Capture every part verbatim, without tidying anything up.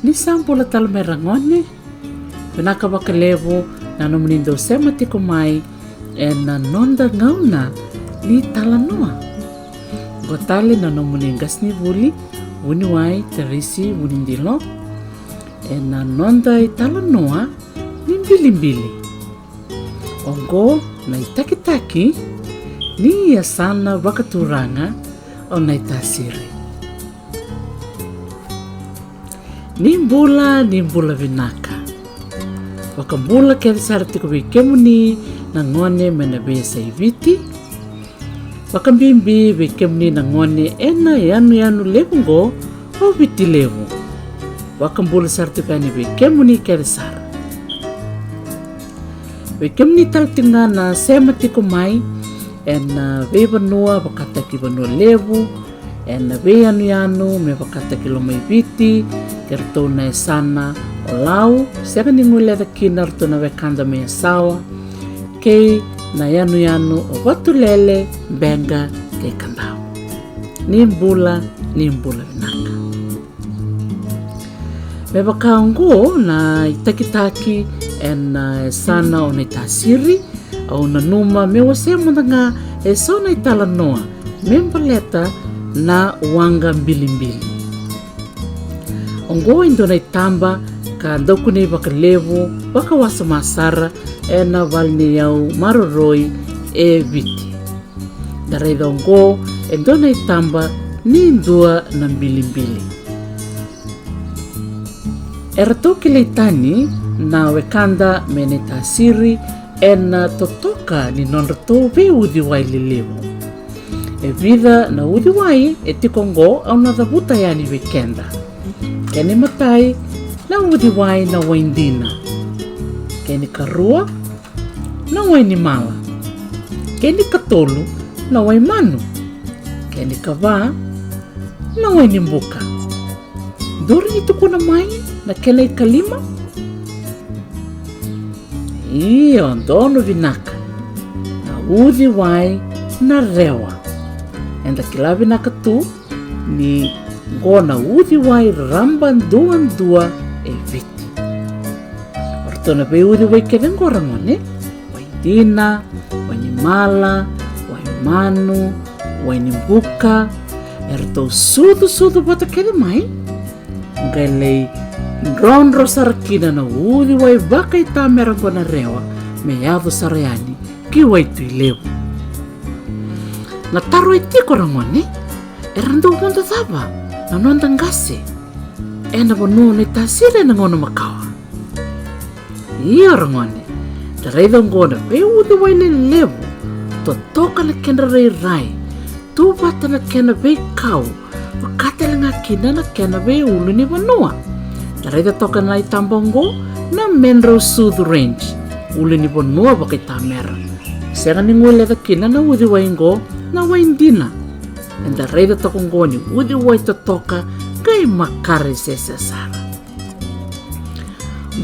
Ni sa bula tale mai ragone. Vinaka vakalevu na nomuni dau sema tiko mai ena noda gauna ni talanoa. Qo tale na nomuni qasenivuli vuniwai Teresi Vunidilo ena noda italanoa ni bilibili. Oqo na itakitaki ni yasana vakaturaga o Naitasiri. Ni bula, ni bula vinaka. Vakabula kece sara tiko vei kemuni na gone mai na veiyasai Viti. Vakabibi vei kemuni na gone ena yanuyanu levu oqo o Viti Levu. Vakabula sara tiko yani vei kemuni kece sara. Vei kemuni tale tiko ga na sema tiko mai ena veivanua vakataki Vanua Levu, ena veiyanuyanu me vakataki Lomaiviti, kei ratou na yasana o Lau, sega ni guileca kina ratou na wekada mai Yasawa, kei na yanuyanu o Vatulele, Beqa kei Kadavu. Ni bula, ni bula vinaka. Me vaka oqo na itakitaki ena yasana o Naitasiri, au nanuma meu wasea mada ga eso na italanoa me baleta na waqa bilibili. Oqo e dua na itaba ka dau kunei vakalevu vakawasoma sara ena valeniyau maroroi e Viti. Da raica oqo e dua na itaba ni dua na bilibili. Eratou kilai tani na wekada mai Naitasiri ena totoka ni nodratou veiuciwai lelevu. E vica na uciwai e tiko oqo au na cavuta yani vei keda. Kena imatai na uciwai na waidina. Kena ikarua na wainimala. Kena ikatolu na waimanu. Kena ikava na wainibuka. Dou rawa ni tukuna mai na kena ikalima? Io, donu vinaka. Na uciwai na rewa. Eda kila vinaka tu ni qo na uciwai rabaduadua e Viti. O ratou na veiuciwai kece qo ragone, waidina, wainimala, waimanu, wainibuka, eratou sucusucu vata kece mai. Qai lai drodro sara kina na uciwai vakaitamera qo na rewa me yaco sara yani ki Waitui Levu. Na taro e tiko ragone, era dau vodo cava na noda qase ena vanua o Naitasiri ena gauna makawa? Io ragone, da raica oqo na veiuciwai lelevu, totoka na kedra rairai, tu vata na kena veikau, vaka tale ga kina na kena veiulunivanua. Da raica toka na itaba oqo na Medrausucu Range, ulunivanua vakaitamera. Sega ni guileca kina na uciwai oqo na waidina. Eda raica toka oqo ni uciwai totoka qai makaresese sara.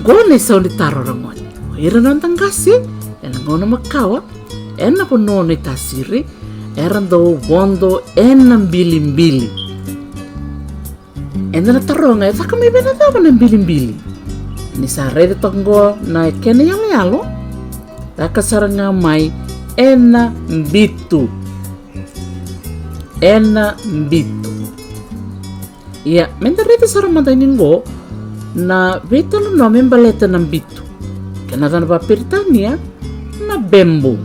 Qo na isau ni taro ragone. O ira na noda qase ena gauna makawa ena vanua o Naitasiri era dau vodo ena bilibili. Eda na taroga e caka mai vei na cava na bilibili. Ni sa raica toka qo na kena iyaloyalo, caka sara ga mai ena bitu. Ena bitu. Ia, meda raica sara mada yani qo na veitalanoa me baleta na bitu. Kena yacana vakaperitania na bamboo.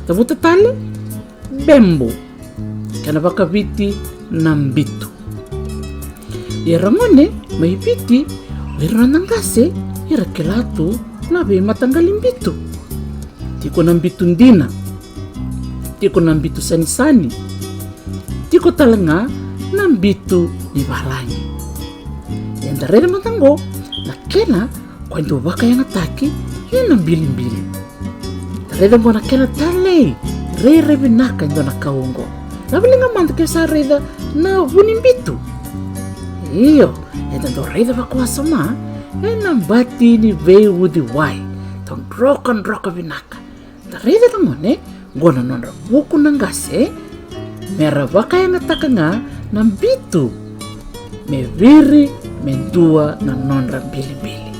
Cavuta tale, bamboo. Kena vakaviti na bitu. Ia ragone, mai Viti, o ira na noda qase era kila tu na veimataqali bitu. Tiko na bitu dina, tiko na bitu sanisani, tiko tale ga na bitu ni valagi. Eda raica mada qo na kena qai dau vakayagataki ena bilibili. Da raica qo na kena talei, rairai vinaka e dua na kau oqo. Laveliga mada ke sa raica na vu ni bitu. Io, eda dau raica vakawasoma ena bati ni veiuciwai. Dau drokadroka vinaka. Da raica ragone, qo na nodra vuku na qase, mera vakayagataka ga na bitu me viri me dua na nodra bilibili.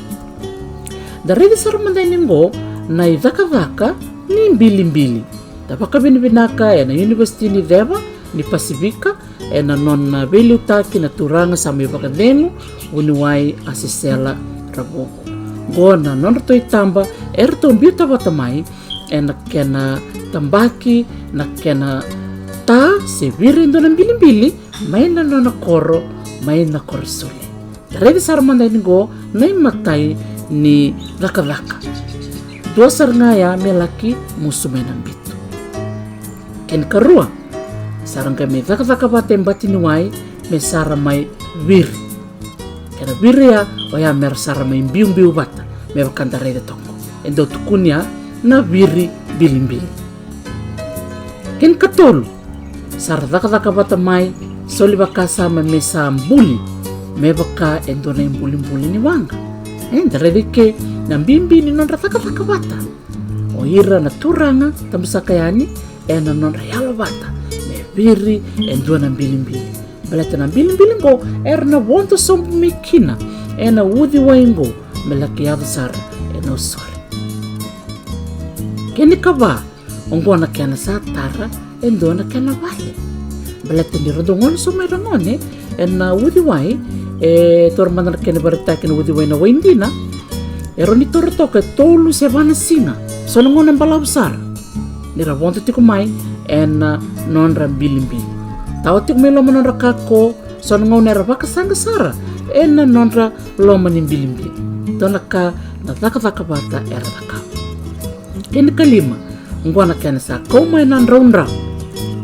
Da raica sara mada yani qo na icakacaka ni bilibili. Da vakavinavinaka ena Univesiti ni Ceva ni Pasifika ena nona veiliutaki na turaga sa mai vakacegu, vuniwai Asesela Ravuvu. Qo na nodratou itaba eratou biuta vata mai ena kena tabaki na kena ta se viri e dua na bilibili mai na nona koro, mai na koro suli. Da raica sara mada yani qo na imatai ni cakacaka. Dua sara ga ya me laki musu mai na bitu. Kena ikarua, sa ra qai mai cakacaka vata e bati ni wai me sa ra mai viri. Kena viri ya, oya me ra sa ra mai biubiu vata, me vaka da raica toka qo. E dau tukuni ya na viri bilibili. Kena ikatolu, sa ra cakacaka vata mai, soli vakasama me sa buli, me vaka e dua na ibulibuli ni waqa. E, da raica i ke na bibi ni nodra cakacaka vata o ira na turaga, tabusaka yani ena nodra yalo vata me viri e dua na bilibili. Baleta na bilibili qo era na vodo sobu mai kina ena uciwai qo me laki yaco sara ena usori. Kena ikava, oqo na kena sa tara e dua na kena vale. Baleta ni ra dau gole sobu mai ra gone ena uciwai, e, taura mada na kena ivakaraitaki na uciwai na waidina, e rawa ni taura toka e tolu se va na siga. So na gauna e balavu sara ni ra vodo tiko mai ena nodra bilibili. Tawa tiko mai loma nodra kako, so na gauna era vakasaqa sara ena nodra loma ni bilibili. Dua na ka na cakacaka vata era cakava. Kena ikalima, oqo na kena sa kau mai na draudrau.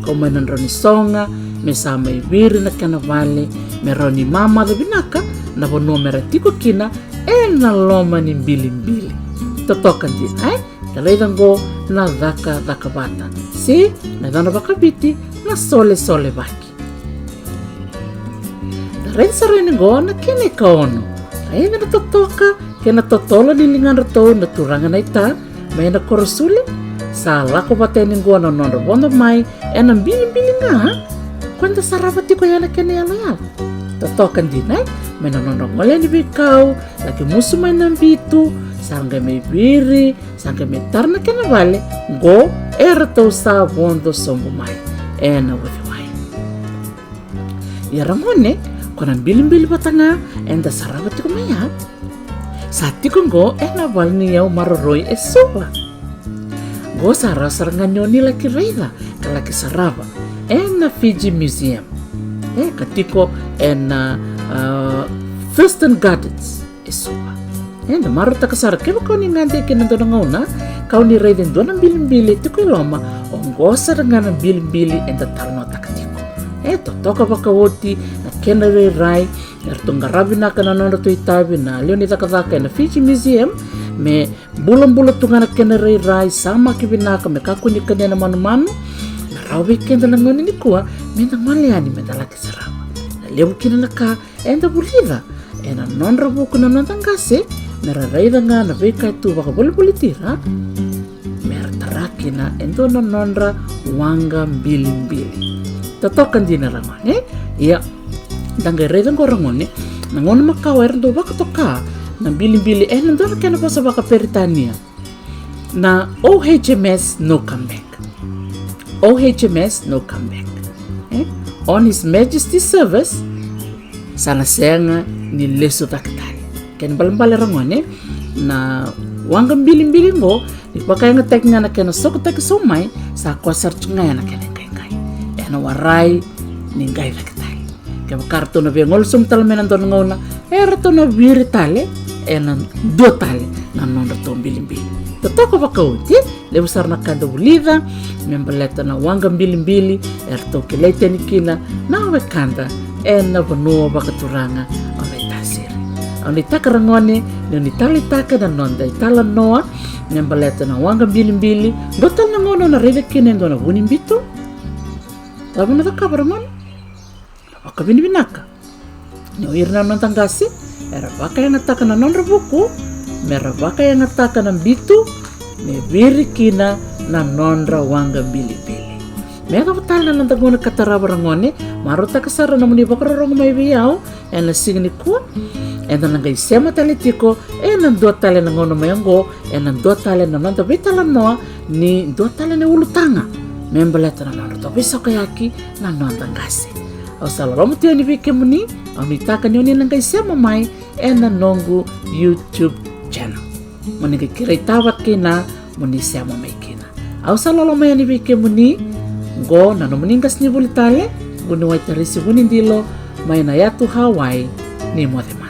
Kau mai na drau ni soga me sa mai viri na kena vale, me rawa ni mamaca vinaka na vanua me ra tiko kina ena loma ni bilibili. Totoka dina, e? Da raica qo na cakacaka vata, se na yacana vakaviti na solesolevaki. Da raica sara yani qo na kena ikaono. Raica na totoka kei na totolo ni ligadratou na turaga na ita mai na koro suli. Sa lako vata yani qo na nodra vodo mai ena bilibili ga. Ko da sarava tiko ya na kena iyaloyalo. Totoka dina, e? Mai na nodra gole yani veikau, laki musu mai na bitu, sa qai mai viri, sa qai mai tara na kena vale. Qo eratou sa vodo sobu mai ena uciwai. Ia ra gone, ko na bilibili vata ga eda sarava tiko mai ya, sa tiko qo ena vale ni yau maroroi e Suva. Qo sa rawa sara ga ni o ni laki raica ka laki sarava ena Fiji Museum, e, ka tiko ena, a, Thurston Gardens e Suva. Eda marautaka sara, kevaka o ni gade kina dua na gauna ka o ni raica e dua na bilibili e tiko i loma, oqo sara ga na bilibili eda talanoataka tiko. E totoka vakaoti na kena irairai. Eratou qaravi vinaka na nodratou itavi na lewe ni cakacaka ena Fiji Museum me bulabula tu ga na kena irairai, samaki vinaka me kakua ni kania na manumanu. Na rawa vei keda na gauna nikua meda gole yani meda laki sarava. Na levu kina na ka eda vulica ena nodra vuku na noda qase, me ra raica ga na veika e tu vakavolivoliti ira, me ra tara kina e dua na nodra waqa bilibili. Totoka dina ra gone, e? Ia, da qai raica qo ra gone na gauna makawa era dau vakatoka na bilibili ena dua na kena vosa vakaperitania. Na O H M S No Come Back. O H M S No Come Back. E? On His Majesty's Service, sa na sega ni lesu cake tale. Kena ibalebale ra gone, na waqa bilibili qo, ni vakayagataki ga na kena sokotaki sobu mai, sa koya sara tu ga ya na kena iqaiqai. Ena warai ni qai cake tale. Kevaka ratou na via gole sobu tale mai na dua na gauna, eratou na viri tale ena dua tale na nodratou bilibili. Totoka vakaoti, levu sara na ka da vulica me baleta na waqa bilibili eratou kilai tani kina na wekada ena vanua vakaturaga o Naitasiri. Au nuitaka ra gone ni o ni taleitaka na noda italanoa me baleta na waqa bilibili. Dua tale na gauna o na raica kina e dua na vu ni bitu. Cava na cakava ra gone? Vakavinavinaka ni o ira na noda qase era vakayagataka na nodra vuku me ra vakayagataka na bitu me viri kina na nodra waqa bilibili. Me yacova tale na noda gauna ka tarava, ragone, marautaka sara nomuni vakarorogo mai vei au ena siga nikua. Eda na qai sema tale tiko ena dua tale na gauna mai oqo, ena dua tale na noda veitalanoa ni dua tale na ulutaga me baleta na nodratou veisokoyaki na noda qase. Au sa loloma tu yani vei kemuni. Au nuitaka ni oni na qai sema mai ena noqu YouTube channel. Mo ni qai kerei tava kina mo ni sema mai kina. Au sa loloma yani vei kemuni. Qo na nomuni qasenivuli tale, Vuniwai Tarisi Vunidilo, mai na yatu Hawaii ni Moce Mai.